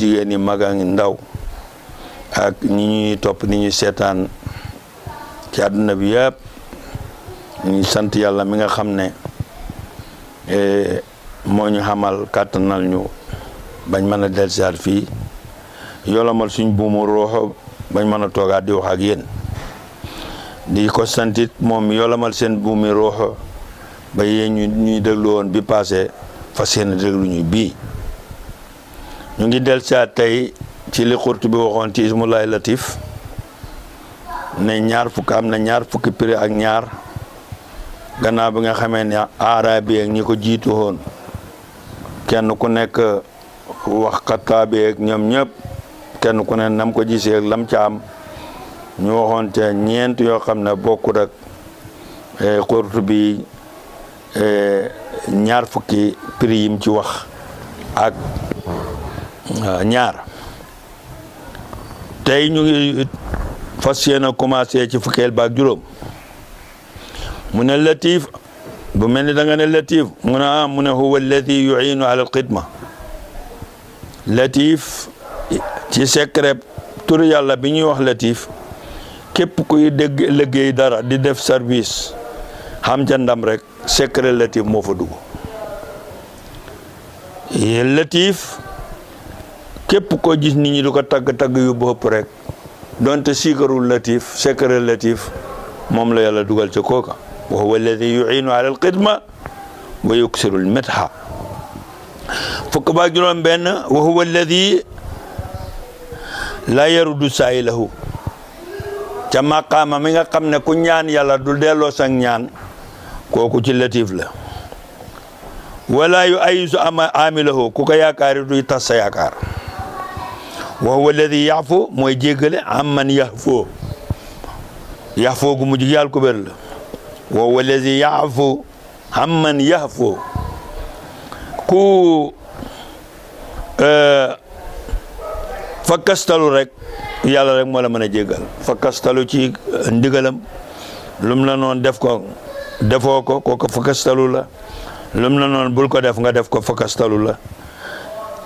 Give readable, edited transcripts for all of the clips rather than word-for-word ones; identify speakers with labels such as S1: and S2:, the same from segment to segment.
S1: jigéen ñi mag ak ndaw ak ñi ñuy topp ni ñuy seetaan ci àdduna bi yëpp ñu sant yàlla mi nga xam ne moo ñu xamal kàttanal ñu bañ mën a dellusiwaat fii yolomal suñ buumu rooxo bañ mën a toogaat di wax ak yéen di ko santit moom yolomal seen buumi rooxo ba yéen ñuy déglu woon bi passé fas yéene déglu ñu bii ñu ngi dellusiwaat tey ci li Qurtubi waxoon ci ismullahi latif ne ñaar fukk am na ñaar fukki prix ak ñaar gannaaw bi nga xamee ne arabi ak ñi ko jiitu woon kenn ku nekk wax xataabi ak ñoom ñëpp kenn ku ne nam ko gisee ak lam ca am ñu waxoon te ñeent yoo xam ne bokkut ak Qurtubi ñaar fukki prix yim ci wax ak ñaar tey ñu ngi fas yéene commencé ci fukkeel ba ak juróom mu ne latif bu mel ni da nga ne latif mu ne mu ne huwa alladi yuinu ala alxidma latif ci secret tur yàlla bi ñuy wax latif képp kuy dégg liggéey dara di def service xam ca ndam rek secret latif moo fa dugg latif képp koo gis nit ñi du ko tagg yu bopp rek donte siikarul latif secret latif moom la yàlla dugal ca kooka wa huwa alladi yuinu ala alxidma wa yuksiru almetha fukk ba juróom benn wa huwa alladi la yarudu saa'ilahu ca maqaama mi nga xam ne ku ñaan yàlla du delloo sang ñaan kooku ci latif la wala yu ayisu amilahu ku ko yaakaari duy tas sa yaakaar wa huwa alladi yaxfu mooy jéggale amman yaxfoo yaxfoo gu mujj yàlla ko bér la wa huwa alladi yaxfu amman yaxfoo ku fakkastalu rek yàlla rek moo la mën a jéggal fakkastalu ci ndigalam lum la noon def ko defoo ko kooku fakkastalu la lum la noon bul ko def nga def ko fakkastalu la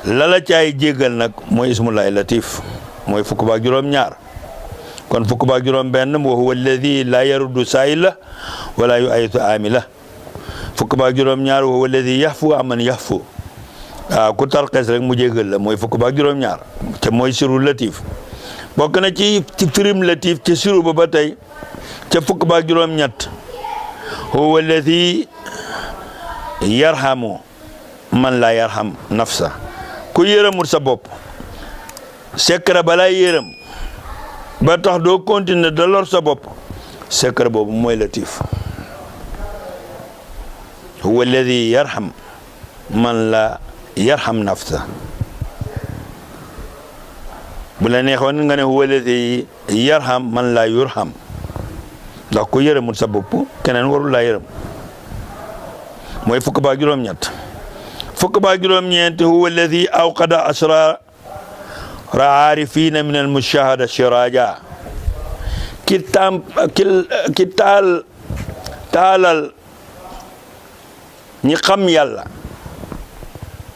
S1: lala caay jéggal nag mooy ismullahi latif mooy fukk baak juróom ñaar kon fukk baak juróom benn wa huwa alladi la yaruddu saa'ila wala yu ayitu amila fukk baak juróom ñaar wa huwa alladi yaxfu aman yaxfu waaw ku tarxees rek mu jéggal la mooy fukk baak juróom ñaar te mooy siru latif bokk na ci firim latif ci siru ba tey ca fukk baak juróom ñett huwa alladi yarhamu man la yarham nafsa ku yërëmul sa bopp secret balaa yërëm ba tax doo continuer da lor sa bopp secret boobu mooy latif huwa alladi yarham man la yarham nafsa bu la neexoon nga ne huwa alladi yarham man la yurham ndax ku yërëmul sa bopp keneen warul laa yërëm mooy fukk ba juróom ñett fukk ba juróom ñeent huwa alladi awqada asrar aarifina min al mushahada shiraja ki taalal ñi xam yàlla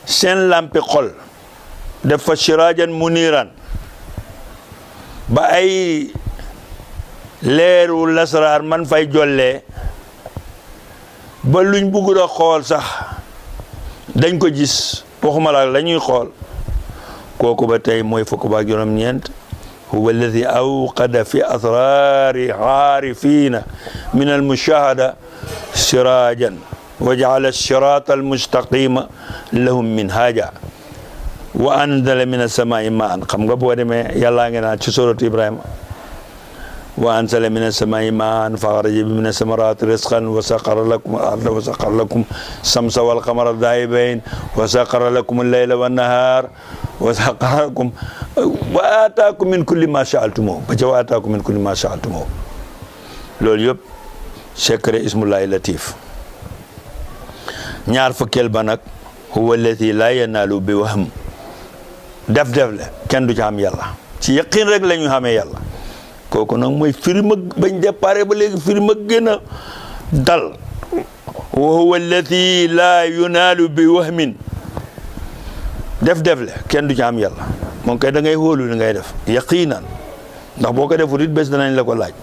S1: seen lampi xol def fa shirajan muniran ba ay leeru lasraar man fay jolle ba luñ bugg a xool sax dañ ko gis waxuma la ñuy xool kooku ba tey mooy fukk ba juróom ñeent huwa alladi awqada fi asrari aarifina min almushahada sirajan wa jaala sirata almustaqima lahum minhaja wa anzala min alsamai maan xam nga boo demee yàllaa ngi naan ci suratu Ibrahima wa anzala min alsamai maan fa axraja bi min alsamarati risqan wa saxara lakum al-arda wa saxara lakum samsa wal qamara daa'ibayn wa saxara lakum al-layla wan nahar wa saxara lakum wa aataakum min kulli ma sa'altumuhu ba ca wa aataakum min kulli ma sa'altumuhu loolu yëpp secret ismullahi latif ñaar fukkeel ba nag huwa alladi la yanaalu bi wahm def la kenn du ci am yàlla ci yaqin rek la ñu xamee yàlla kooku nag mooy firi ma bañ déparé ba léegi firi ma gën a dal wa huwa alladi la yunaalu bi wahmin def la kenn du ci am yàlla moom kay da ngay hóolu li ngay def yaqinan ndax boo ko defut it bés danañ la ko laaj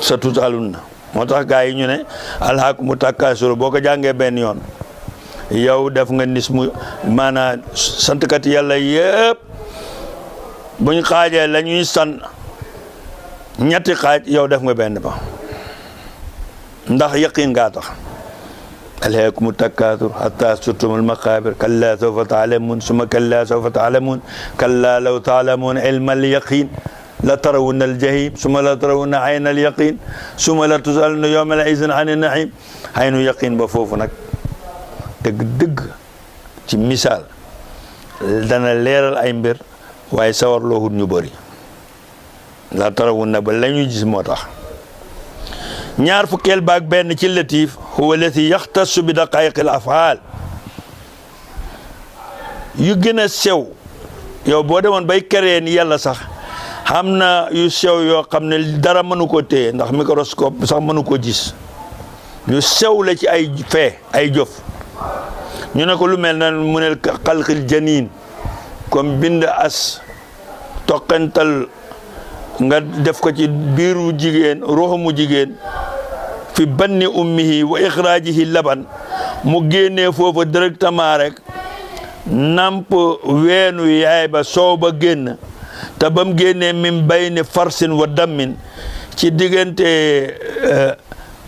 S1: sa tusalun na moo tax gaa yi ñu ne alhaakumu takaasur boo ko jàngee benn yoon yow def nga nis mu maanaam santkat yàlla yëpp buñ xaajee la ñuy sant ñetti xaaj yow def nga benn ba ndax yaqin ngaa tax alhaakumu takaasur hatta zurtumul maqaabir kallaa sawfa taalamuun summa kallaa sawfa taalamuun kallaa law taalamuun ilmal yaqiin la tarawunna aljahim summa la tarawunna ayna alyaqin summa la tusaluna yawma izin ani naim aynu yaqin ba foofu nag dëgg ci misaal dana leeral ay mbir waaye sawar loo hut ñu bëri la tarawunna ba la ñu gis moo tax ñaar fukkeel baag benn ci latif huwa allati yaxtassu bi daqaayiqil afaal yu gën a sew yow boo demoon bay keree ni yàlla sax xam na yu sew yoo xam ne dara mënu ko téye ndax microscope sax mënu ko gis yu sew la ci ay fee ay jof ñu ne ko lu mel na mu ne xalqil janiin comme bind as toqantal nga def ko ci biiru jigéen ruuxu mu jigéen fi banni ummihi wa ixraajihi laban mu génnee foofu directement rek namp weenu yaay ba soow ba génn te ba mu génnee min bayni farsin wa dammin ci diggante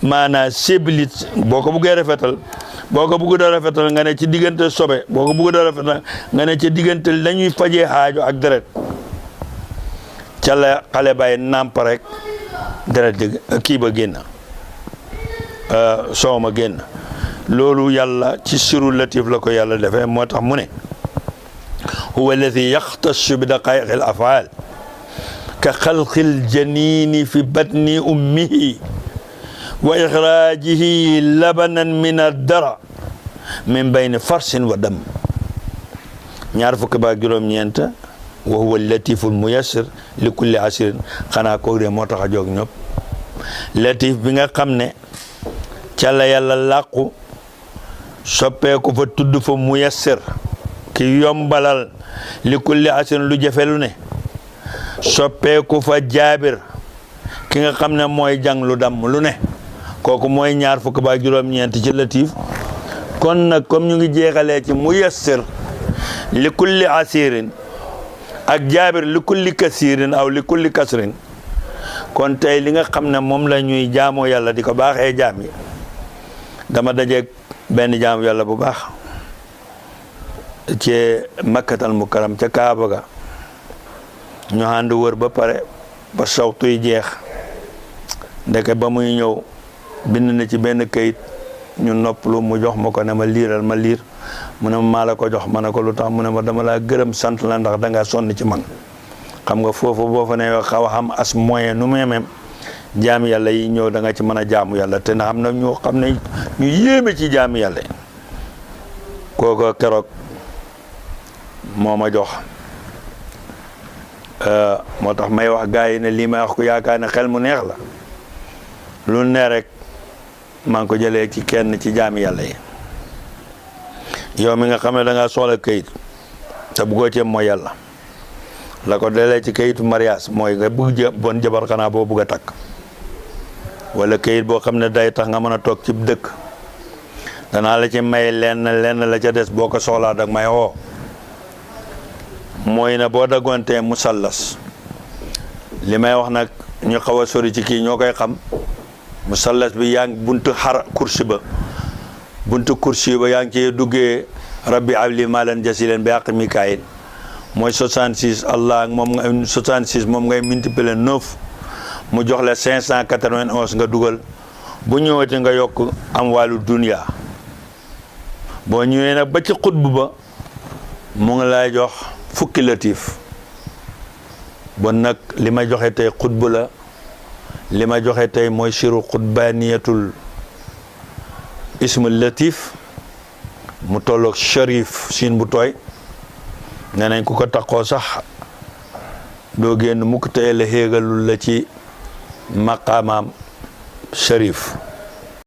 S1: maanaam séblit boo ko buggee rafetal boo ko bugg da rafetal nga ne ci diggante sobe boo ko bugg da rafetal nga ne ci diggante la ñuy fajee xaajo ak deret ca la xale bay namp rek deret kii ba génn soow ma génn loolu yàlla ci siru latif la ko yàlla defee moo tax mu ne huwa alladi yaxtassu bi daqaayiqil afaal ka xalqil janiini fi batni ummihi wa ixraajihi labanan min addara min bayni farsin wa dam ñaar fukki baak juróom-ñeent wa huwa latiful muyassir li kulli asirin xanaa kooku de moo tax a jóg ñëpp latif bi nga xam ne ca la yàlla làqu soppeeku fa tudd fa muyassir ki yombalal li kulli asirin lu jafe lu ne soppeeku fa jaabir ki nga xam ne mooy jàng lu damm lu ne kooku mooy ñaar fukk ba juróom-ñeent ci latif kon nag comme ñu ngi jeexalee ci muyassir li kulli asirin ak jaabir li kulli kasirin aw li kulli kasrin kon tey li nga xam ne moom la ñuy jaamoo yàlla di ko baaxee jaam yi dama dajeeg benn jaamu yàlla bu baax ci makkatal mukarram ca Kaaba ga ñu ànd wër ba pare ba sawtu yi jeex ndeke ba muy ñëw bind na ci benn kayit ñu noppalu mu jox ma ko ne ma liiral ma liir mu ne ma maa la ko jox ma ne ko lu tax mu ne ma dama laa gërëm sant la ndax dangaa sonn ci man xam nga foofu boo fa ne xaw a xam as moyen nu muy même jaam yàlla yi ñëw da nga ci mën a jaamu yàlla te na xam na ñu xam ne ñu yéeme ci jaam yàlla yi kooku keroog moo ma jox moo tax may wax gars yi ne lii may wax ku yaakaar ne xel mu neex la lu ne rek maa ngi ko jëlee ci kenn ci jaami yàlla yi yow mi nga xam ne da ngaa soxla kayit te bëggoo ci mooy yàlla la ko dalee ci kayitu mariage mooy nga bëgg bon jabar xanaa boo bëgg a takk wala kayit boo xam ne day tax nga mën a toog ci dëkk danaa la ci may lenn la ca des boo ko soxlaa dag may woo mooy na boo daggontee musallas li may wax nag ñu xaw a sori ci kii ñoo koy xam musallas bi yaa ngi buntu xar kursi ba yaa ngi ci duggee rabbi abli malan jasilen bi àq mikaayil mooy 66 allah moom nga 66 moom ngay multiplier 9 mu jox la 591 nga dugal bu ñëwati nga yokk am wàllu dunya boo ñëwee nag ba ci xutbu ba mu ngi lay jox fukki latif bon nag li ma joxe tey xutbu la li ma joxe tey mooy siru xutbaniyatul ismul latif mu tolloog sharif siin bu tooy nee nañ ku ko takkoo sax doo génn mukk tey la xéegalul la ci maqaamaam sharif